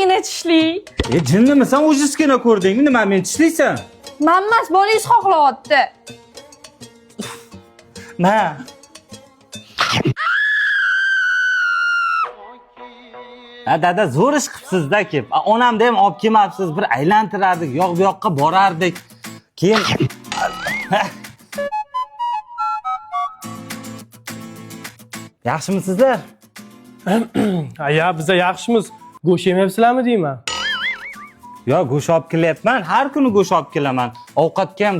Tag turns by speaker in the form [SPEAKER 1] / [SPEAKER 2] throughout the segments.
[SPEAKER 1] Ozgina tishli.
[SPEAKER 2] E, jinnimisan, ужас gina ko'rdingmi? Nima, men tishlaysan?
[SPEAKER 1] Man emas, bolangiz xohlayapti.
[SPEAKER 2] Ma. Ha dada, zo'r ish qilibsiz-da kelib. A, onamda ham olib kelmabsiz, bir aylantirardik, yoq bu yoqqa borardik. Keyin Yaxshimisizlar?
[SPEAKER 3] Aya, biza yaxshimiz. Go'sht yemayapsizlarmi deyman.
[SPEAKER 2] Yo, go'sht olib kelyapman. Har kuni go'sht olib kelaman. Ovqatga ham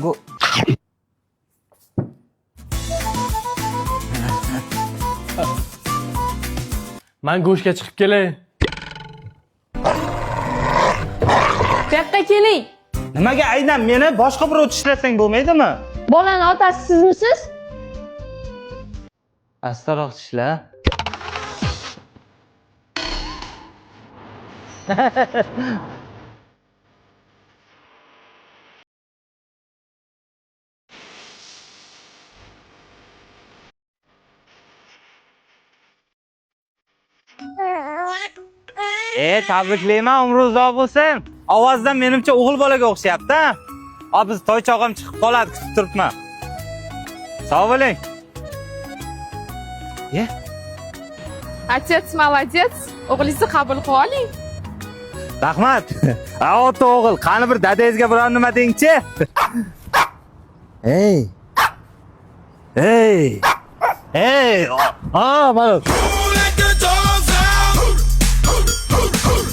[SPEAKER 3] Man go'shtga chiqib kelay.
[SPEAKER 1] Bu yoqqa keling.
[SPEAKER 2] Nimaga aynan meni, boshqa birov tishlasang bo'lmaydimi?
[SPEAKER 1] Bolani otasi sizmisiz?
[SPEAKER 2] Astaroq tishla. E, tabriklayman, umri uzoq bo'lsin. Ovozdan menimcha o'g'il bolaga o'xshayapti, a? A, biz toychog'im chiqib qoladi, kutib turibman. Sog' bo'ling. Ye,
[SPEAKER 4] Отец молодец. O'g'lingizni qabul qilib oling.
[SPEAKER 2] Rahmat. A, ota o'g'il, qani bir dadangizga biror nima dengchi? Ey. Ey. Ey. A, mana.